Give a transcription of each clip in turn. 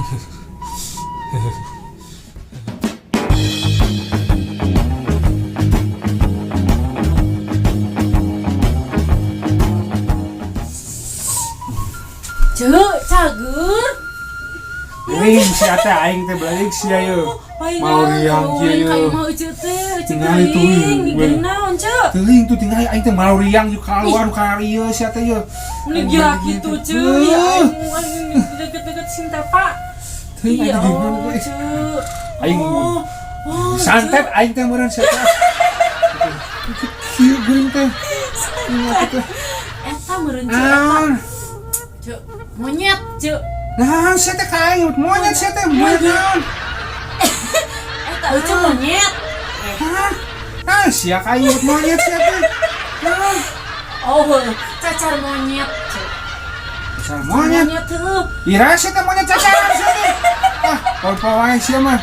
Ceu, cager. Geuning sia teh, aing teh balik sia yeuh. Mau riang kieu yeuh. Kayak mau Ece teh, Ece Tingali tuh, geuning, weh. geuning naon, Ceu? Teuing tuh tingali aing teh mau riang yuk keluar ka ieu sia teh yeuh. Meni gila gitu, Ceu. Ya aing aing deket-deket cinta, Pak. Teuing Iya, aing teh gimana oh, teh. Ceu. Aing Oh, oh, santet Ceu. Aing teh meureun sia teh. Kieu geuning teh. Ingat teh. Eta meureun, Ceu, eta. Naon? Ceu, monyet, Ceu. Naon sia teh ka aing monyet sia teh monyet naon? Eta Ece monyet. Hah? Ah, sia ka aing monyet sia teh. Naon? Oh, cacar monyet, Ceu. Cacar monyet. Monyet heuh. Ira sia teh monyet cacaran sia teh. Ah, poe wae sia mah.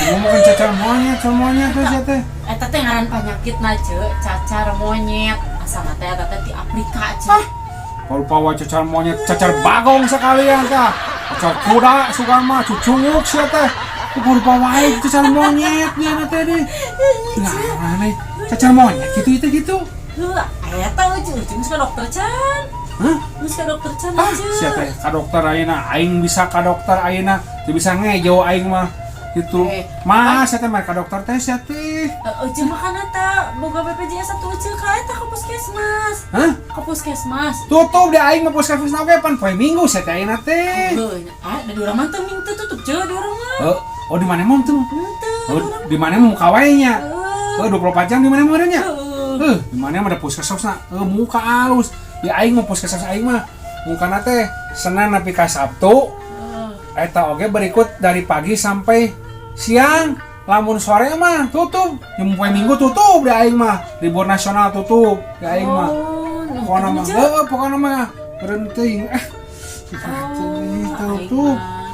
Ngomongkeun cacar monyet, cacar monyet teh sia teh. Eta teh ngaran panyakitna, Ceu, cacar monyet. Asalna teh eta teh di Afrika, Ceu. Rupa wae cacar monyet, cacar bagong sekalian tah. Cacar kuda suka mah cucunguk sia teh. Rupa wae cacar monyet nya teh deh. Nah, aneh. Cacar monyet gitu itu gitu. Heuh, eta Ece, Ece geus ka dokter can. Hah? Geus ka dokter can, Ah, Ece. sia teh ka dokter ayeuna, aing bisa ka dokter ayeuna, teu bisa ngejo aing mah. Gitu. Eh, Mas, sia teh mah ka dokter teh sia teh. Ece makan eta boga BPJS satu Ece ka eta ka puskesmas. Hah? Ka puskesmas. Tutup deh aing mah puskesmas oge pan poe Minggu sia teh ayeuna teh. Heuh, ah, da di urang mah teu ming teu tutup, Ceu, di urang mah. Oh, oh di mana mah tuh? Henteu. Oh, di mana mah muka wae nya? Heuh. Oh, 24 jam di mana mah nya? Heuh. Di mana mah ada puskesmasna? Muka alus. Ya aing mah puskesmas aing mah mukana teh Senin nepi ka Sabtu. Heuh. Eta oge berikut dari pagi sampai siang. Lamun sore mah tutup. Yang poe Minggu tutup di aing mah. Libur nasional tutup di aing mah. Oh, nah, Pokokna mah, Ceu. heuh, pokokna mah berhenti. Eh. Oh, aing Tutup. mah.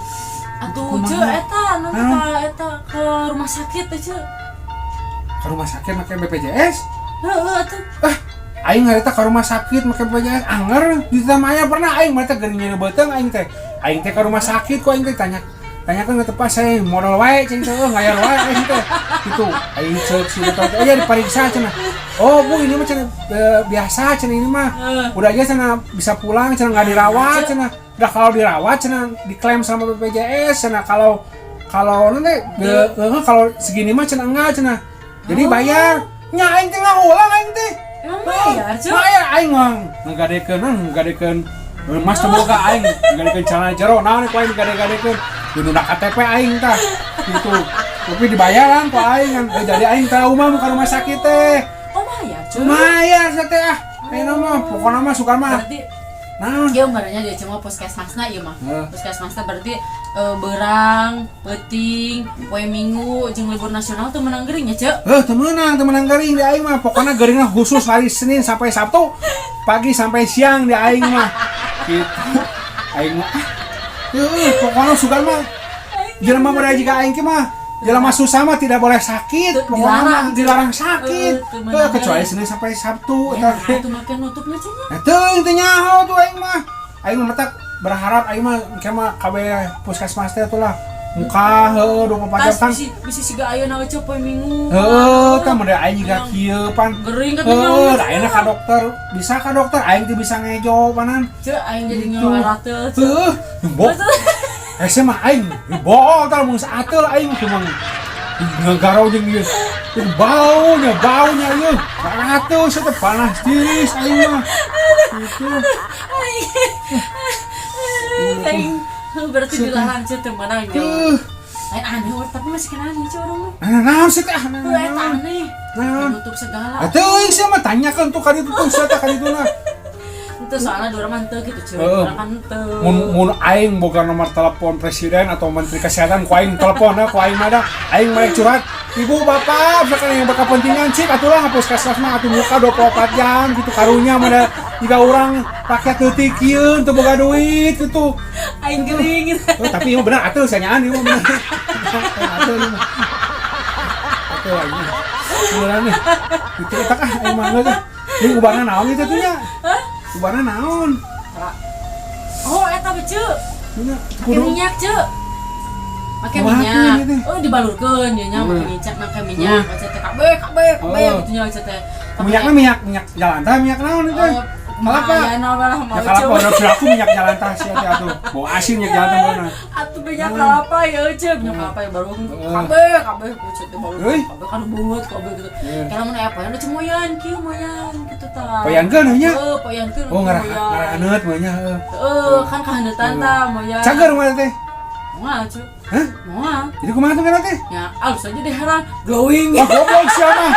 Atuh, Kumaha? Ceu, eta nanti Hah? ka eta ke rumah sakit teh, Ceu. Ke rumah sakit make BPJS? Heeh, atuh. Ah, aing harita ke rumah sakit make BPJS anger di Tamaya pernah aing mah teh geuning nyeri beuteung aing teh. Aing teh ke rumah sakit ku aing teh tanya tanyakan ke tepas saya modal wae cing teh ngayar wae aing teh gitu aing ceuk si dokter teh, oh ya diperiksa cenah, oh Bu, ini mah cenah, biasa cenah, ini mah udah aja cenah, bisa pulang cenah, nggak dirawat cenah, udah kalau dirawat cenah diklaim sama BPJS cenah, kalau kalau nanti kalau segini mah cenah enggak cenah, jadi bayar nya aing teh ngahulang aing teh. Emang bayar, Ceu? Bayar aing mah ngagadekeun, nah, ngagadekeun mas teu boga aing ngagadekeun celana jero naon ku aing ngagade-gadekeun di KTP aing tah gitu, tapi dibayaran ku aing kan. Jadi aing trauma ka rumah sakit teh. Oh, bayar, Ceu. Lumayan sia teh, ah ayeuna mah pokona mah suka mah. Berarti Naon? ieu ngarannya dia cuma puskesmasna ieu mah. Heeh. Puskesmasna berarti beurang, peuting, poe Minggu jeung libur nasional tuh menang gering ya, Ceu? Eh, teu meunang gering di aing mah. Pokoknya geringna khusus hari Senin sampai Sabtu, pagi sampai siang di aing mah. Gitu. Aing mah ah. Heuh, pokoknya suka mah jelema mah jika aing ki mah jelema susah mah tidak boleh sakit, Teu, pokoknya mah dilarang. Dilarang sakit. Teu meunang Heuh, kecuali gering. Senin sampai Sabtu Ya, eta. nah, tuh makin nutupnya, Ceu nya. Nah, teuing teu nyaho tuh aing mah. Aing mah matak berharap aing mah engke mah kabeh puskesmas teh atuh lah. Muka heuh 24 jam Tas kan. bisi bisi siga ayeuna we, Ceu, poe Minggu. Heuh, tah mun aing juga kieu pan. Gering kan. Heuh, ayeuna ka dokter, bisa ka dokter aing teu bisa ngejo panan. Ceu, aing jadi Gitu. ngewarateul, Ceu. Heuh, bo. Hese mah aing bohong tah mun saateul aing cuma ngagaro jeung ieu. Itu baunya, baunya ieu. Ratu sia teh panas tiris aing mah. Gitu. Aing berarti dilarang, Ceu, teu meunang jauh. Heuh. Lain aneh, tapi masih kena aneh, Ceu, urang mah. Nah, naon sih teh? Nah, Heuh, eta aneh. Naon? Nutup segala. Atuh sia mah tanyakeun tuh ka ditu tuh sia teh ka ditu na. Itu soalnya dua orang teu gitu, Ceu. Heeh. Urang kan teu. Mun mun aing boga nomor telepon presiden atau menteri kesehatan ku aing telepon ku aing mah da. Aing mah curhat, ibu bapak misalkan yang berkepentingan cik atulah puskesmas mah atuh muka 24 jam gitu, karunya mah da jika orang rakyat leutik kieu teu boga duit gitu. Aing gering gitu. Oh, tapi ini bener atuh saya nyaan ieu mah bener. Atuh ieu mah. Atuh aing mah. Beneran nih. Itu eta ah aing mah geus ah. Ini ubarna naon itu tuh nya? Hah? Ubarna naon? Oh, eta be, Ceu. Nya Pakai kudu minyak, Ceu. Make Kumaha minyak. gitu? Oh, dibalurkeun ya nya, make minyak, make minyak. Ece teh kabeh kabeh kabeh Oh. gitu nya ece teh. Minyaknya minyak minyak jalantah, minyak naon itu? Oh, Kelapa. Ya naon lah mau Ya kelapa udah berlaku minyak jalantah sih atuh atuh. Bau asin minyak jalantah mana? Atuh minyak kelapa ya ece, minyak kelapa ya baru kabeh kabeh ece teh baru Euy. kabeh kan beungeut kabeh gitu. Karena mun aya poean udah cemoyan kieu moyan gitu tah. Poeankeun nya? Heeh, poeankeun. Oh, ngarah ngarah aneut mah nya heuh. Heeh, kan kahaneutan tah moyan. Cager mah teh. Moal, cu. Hah? Moal. Jadi kumaha tuh kana teh? Ya, alus aja deh heran glowing. Wah, goblok sia mah.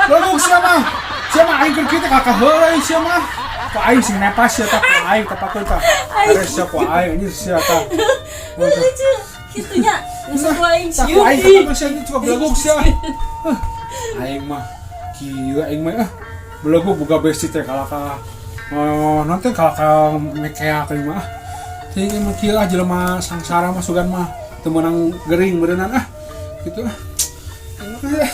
Goblok sia mah. Sia mah aing keur kieu teh kakak heureuy sia mah. Ku aing sing nepas sia tah, ku aing tepakeun tah. Are sia ku aing anjir sia tah. Lucu gitu nya. Geus aing Tah ku sieun. aing tepakeun sia ini juga beleguk sia. Huh, aing mah kieu aing mah ah. Beleguk boga besti teh kalaka. Oh, nanti kalaka mekeak aing mah. Ah. Teuing mah kieu ah jelema sangsara mah sugan mah teu meunang gering beureunan ah. Gitu ah. Aing mah.